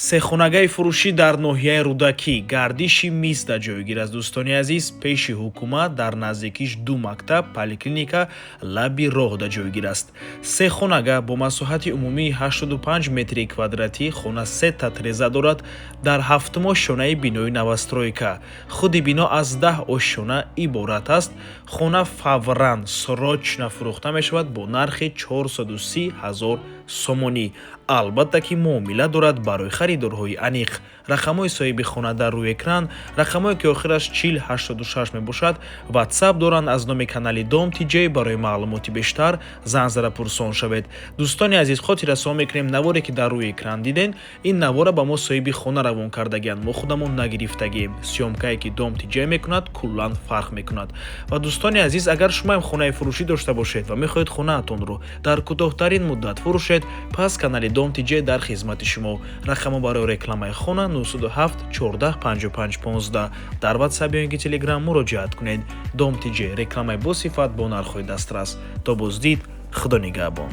Сехонагаи фурӯшӣ дар ноҳияи Рӯдакӣ, Гардиши Мисда ҷойгир аст, дӯстони азиз. Пеши ҳукумат, дар наздикиш ду мактаб, поликлиника, лаби роҳда ҷойгир аст. Сехонага бо масоҳати умумии 85 метри квадратӣ. Хона сета треза дорад, дар ҳафтум ошёнаи бинои новостройка. Худи бино аз 10 ошёна иборат аст. Хона фавран, срочно фурӯхта мешавад бо нархи 430 ҳазор сомонӣ. Албатта ки муомила дорад барои харидорҳои аниқ. Рақамҳои соҳиби хона дар рӯи экран, рақамҳое ки охираш 4086 мебошад, Ватсап доранд. Аз номи канали Дом ТJ барои маълумоти бештар занг зада пурсон шавед. Дӯстони азиз, хотиррасон мекунем: наворе ки дар рӯи экран диден, ин навора ба мо соҳиби хона равон кардагианд, мо худамон нагирифтагием. Съёмка е ки Дом ТJ мекунад, куллан фарқ мекунад. Ва, дӯстони азиз, агар шумоам хонаи фурӯшӣ дошта бошед ва мехоҳед хонаатонро дар кӯтоҳтарин муддат фурӯшед, пас канали Дом ТJ дар хизмати шумо. Рақамҳо барои рекламаи хона 907 14 55 15. Дар Ватсап ё ин ки Телеграм муроҷиат кунед. Дом ТJ: рекламаи босифат бо нархҳои дастрас. То боздид, Худо нигаҳбон.